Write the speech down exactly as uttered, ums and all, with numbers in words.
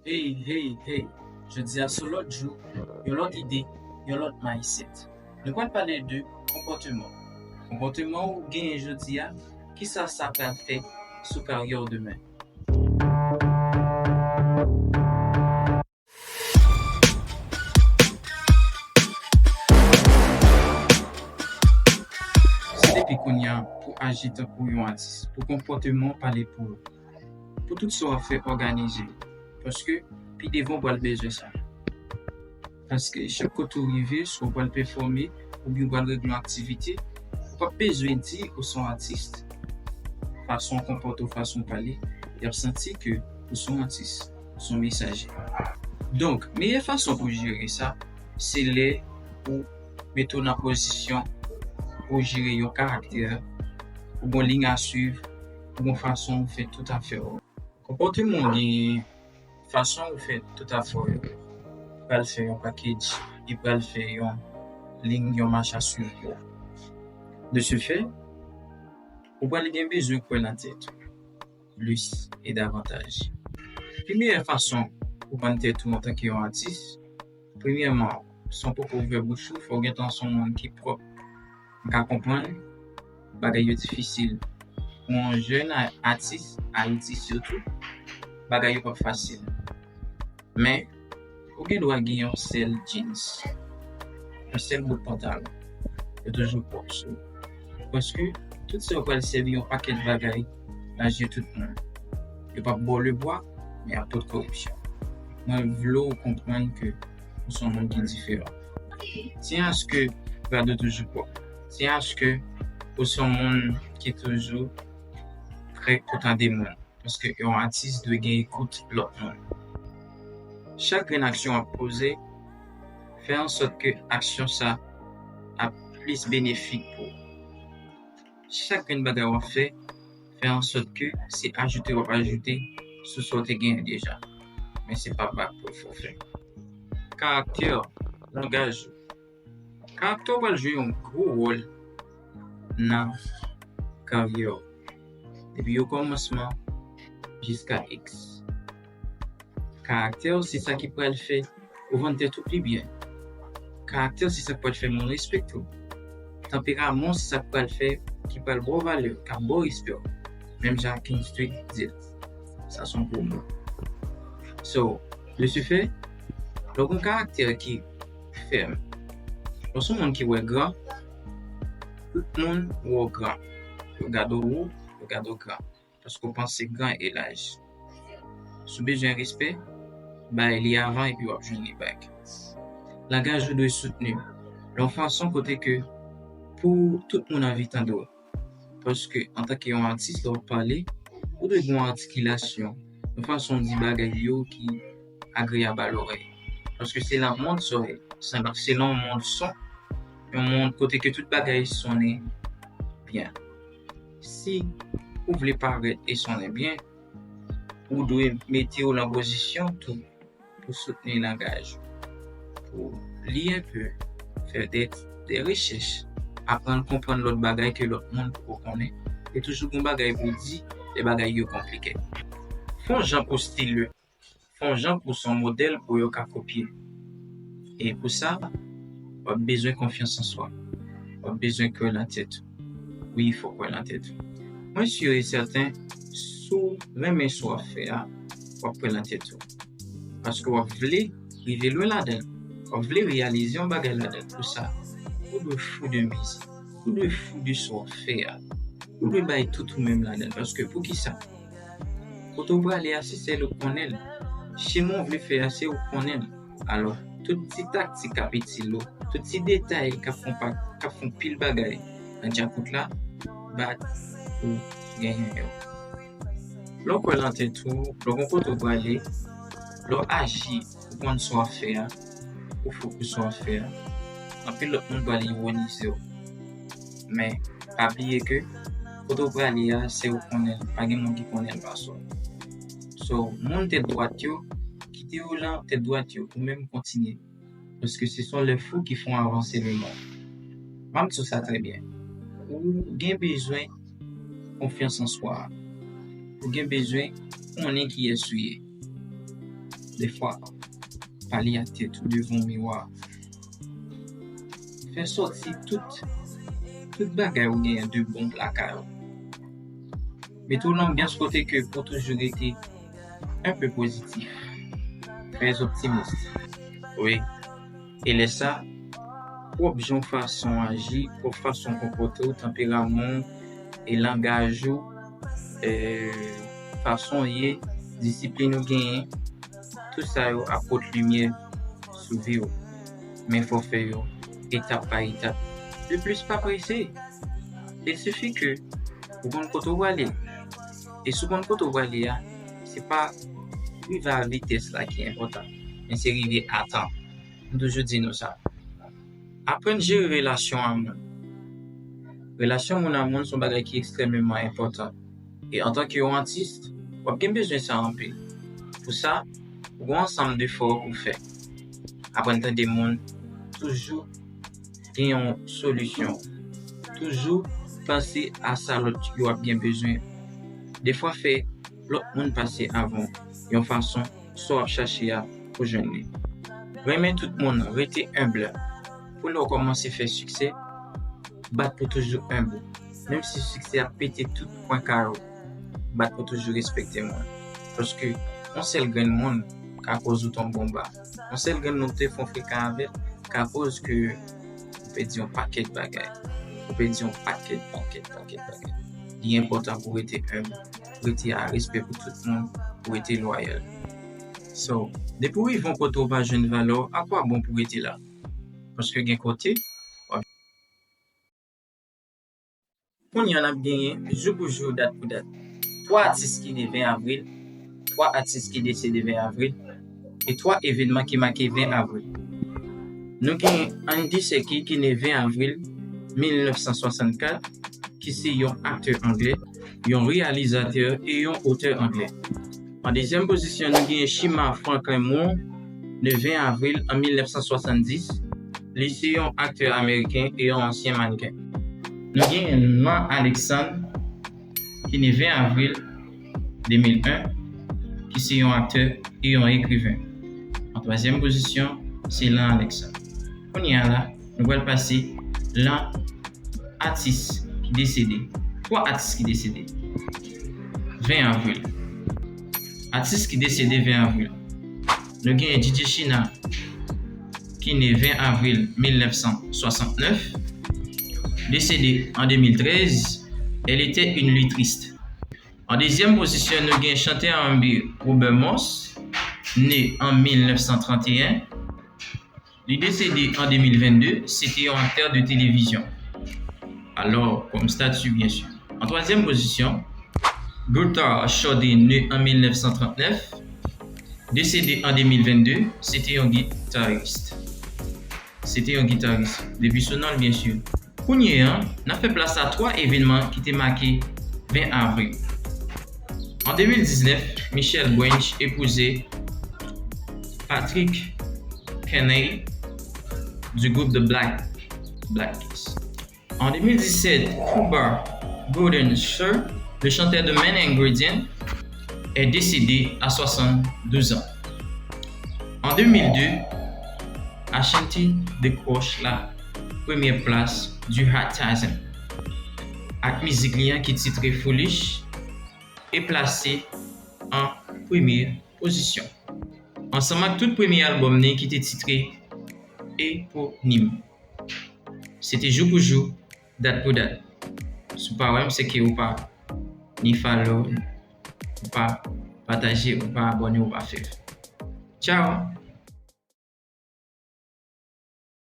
Hey, hey, hey! Jodi a se yon lòt jou, yon lòt ide, yon lòt mindset. Nou pral pale de konpòteman. Konpòteman ou genyen jodi a, kisa sa pral fè sou karyè w demen? Se depi kounye a pou aji tankou yon atis, pou konpòteman w pale pou ou, pou tout sa w ap fè òganize, paske pi devan w pral bezwen sa. Paske chak kote w rive, swa w pral pèfòme oubyen w pral regle yon aktivite, ou p ap bezwen di ou se yon atis. Fason w konpòte w, fason w pale, y ap santi ke ou se yon atis, ou se yon mesaje. Donk, meyè fason pou jere sa, se lè ou mete w nan pozisyon pou jere yon karaktè, ou gen yon liy a swiv, ou gen yon fason w fè tout afè w. Konpòteman w genyen, fason w fè tout afè w yo pral fè yon package, li pral fè yon liy, yon mach a swiv pou ou. De ce fait, ou pral gen bezwen kwè nan tèt ou plis e davantaj. Pi meyè fason pou vann tèt ou antanke yon atis, premyèman, san w poko ouvè bouch ou, fò w gentan se yon moun ki pwòp. M ka konprann bagay yo difisil. Pou yon jèn a-, atis, Ayiti sitou, bagay yo p ap fasil. Men, ou gen dwa gen yon sèl jeans, yon sèl bout pantalon. Yo toujou pwòp sou ou. Paske tout sa yo pral sèvi yon pakèt bagay nan je tout moun. Yo p ap ba w lebwa, men y ap pot koripsyon. Mwen vle w konprann ke ou se yon moun ki diferan. Tyen aske rad ou toujou pwòp. Tyen aske ou se yon moun ki toujou prè pou tande moun. Paske yon atis dwe gen ekout lòt moun. Chak grenn aksyon w ap poze, fè an sòt ke aksyon sa ap plis benefik pou ou. Chak grenn bagay w ap fè, fè an sòt ke se ajoute w ap ajoute sou sa w te genyen deja. Men se pa back pou fò fè. Karaktè, langaj ou. Karaktè w pral jwe yon gwo wòl nan karyè w. Depi okòmansman jiska X. Karaktè w se sa ki pral fè ou vann tèt ou pi byen. Karaktè w se sa k pral fè moun respekte w. Tanperaman w se sa k pral fè, ki pral ba w valè, k ap ba w respè w. Menm jan King Street di l. Sa se yon gwo mo. So, de ce fait, lè w gen yon karaktè ki fèm, lè w se yon moun ki wè gran, tout moun wè w gran. Yo gade w wo, yo gade w gran. Paske w panse gran e laj. Si w bezwen respè, bay li avan epi w ap jwenn li back. Langaj ou dwe soutni. Yon fason kote ke pou tout moun anvi tande w. Paske antanke yon atis, lè w ap pale, ou dwe gen yon atikilasyon, yon fason w di bagay yo ki agreyab a lòrèy. Paske se nan mond sa w ye, se nan, se nan yon mond son, yon mond kote ke tout bagay sonnen byen. Si ou vle parèt e sonnen byen, ou dwe mete w nan pozisyon tou pou soutni langaj ou, pou li enpe, fè de, de rechèch, aprann konprann lòt bagay ke lòt moun poko konnen, e toujou gen bagay pou di, lè bagay yo konplike. Fè yon jan pou style, fè yon jan pou se yon modèl pou yo ka kopye. E pou sa, w ap bezwen konfyans an swa. W ap bezwen kwè nan tèt ou. Wi, fò w kwè nan tèt ou. Mwen si e sèten, si w renmen sa w ap fè a, w ap kwè nan tèt ou. Paske w ap vle rive lwen ladan l. W ap vle reyalize yon bagay ladan l. Pou sa, ou dwe fou de mizik. Ou dwe fou de sa w ap fè a. Ou dwe bay tout ou menm ladan l. Paske poukisa? Kote w prale a, se sèl ou k konnen l. Chemen w vle fè a, se ou k konnen l. Alò, tout ti taktik k ap itil ou, tout ti detay k ap fè w pa, k ap fè w pil bagay nan djakout la, bat pou genyen yo. Lè w kwè nan tèt ou, lè w konn kote w prale, lè w aji, ou konn sa w ap fè a, ou fou pou sa w ap fè a, anpil lòt moun pral ironize w. Men, pa bliye ke kote w prale a, se ou konnen l, pa gen moun ki konnen l pase w. So, moun tèt dwat yo, kite yo nan tèt dwat yo, ou menm kontinye. Paske se sont les fous qui font avancer le monde. M ap di w sa trè byen. Ou gen bezwen konfyans an swa. Ou gen bezwen konnen kiyès ou ye. Defwa, pale ak tèt ou devan miwa. Fè sòti tout, tout bagay ou genyen de bon lakay ou. Mete w nan anbyans kote ke pou toujou rete un peu positif, très optimiste. Wi. E lè sa, pwòp jan w fason aji, pwòp fason w konpòte w, tanperaman w, e langaj ou, e fason w ye, disiplin ou genyen, tout sa yo ap pot limyè sou vi w. Men fò w fè yo etap pa etap. De plis, pa prese. Il suffit que ou konn kote w prale. E si w konn kote w prale a, se pa rive a vitès la ki enpòtan, men se rive a tan. M toujou di nou sa. Aprann jere relasyon a moun. Relasyon moun a moun se yon bagay ki ekstrèmeman enpòtan. E antanke yon atis, w ap gen bezwen sa anpil. Pou sa, ou gen yon ansanm de efò pou w fè. Aprann tande moun, toujou gen yon solisyon. Toujou panse a sa lòt yo ap gen bezwen. Defwa, fè lòt moun pase avan w yon fason sa w ap chache a pou jwenn li. Renmen tout moun, rete humble. Pou lè w kòmanse fè siksè, bat pou toujou humble. Menm si siksè a pete tout kwen kare w, bat pou toujou respekte moun. Paske yon sèl grenn moun ka koz ou tonbe anba. Yon sèl grenn moun te fè yon frekan avè l ka koz ke ou pèdi yon pakèt bagay. Ou pèdi yon pakèt, pakèt, pakèt bagay. Li enpòtan pou w rete humble, pou w rete a respè pou tout moun, pou w rete lwayal. So, depi w rive yon kote w pa jwenn valè w, a kwa bon pou w rete la? Paske gen kote, w ap Kounye a n ap genyen jou pou jou, dat pou dat. Twa atis ki ne ven avril, twa atis ki desede ven avril, e twa evenman ki make ven avril. Nou gen Andy Serkis ki ne ven avril mil nèf san swasannkat, ki se yon aktè anglè, yon reyalizatè e yon otè anglè. An dezyèm pozisyon, nou gen Shima Franklin Moore, ne ven avril an mil nèf san swasanndis. Li se yon aktè ameriken e yon ansyen mannken. Nou gen Lan Alexander, ki ne ven avril de mil en, ki se yon aktè e yon ekriven. An twazyèm pozisyon, se Lan Alexander. Kounye a la, nou pral pase lan atis ki desede. Twa atis ki desede. Ven avril. Atis ki desede ven avril. Nou gen Gigi China, ki ne ven avril mil nèf san swasannnèf, desede an de mil trèz. Elle était une luttriste. An dezyèm pozisyon, nou gen chantè R and B Robert Morse, ne an mil nèf san tranteyen. Li desede an de mil vennde, se te yon aktè de televizyon. Alò, kòm stati, byen si. An twazyèm pozisyon, Guitar Shorty, ne an mil nèf san trantnèf, desede an de mil vennde, se te yon gitaris. Se te yon gitaris. Depi sou non l, byen si. Kounye a, n ap fè plas a twa evenman ki te make ven avril. An de mil diznèf, Michelle Branch epouze Patrick Canney du groupe The Black, Black Keys. An de mil disèt, Cuba Gooding Shreve, le chanteur de Main Ingredient, est décédé à soixante-douze ans. En deux mille deux, Ashanti décroche la première place du Hot one thousand ak mizik li an ki titre Foolish e plase an premye pozisyon. Ansanm ak tout premye albòm li ki te titre Eponim. Se te jou pou jou, dat pou dat. Si w pa wè m, se ke ou pa ni follow, ou pa pataje, ou pa abòne, ou pa fè. Tchao!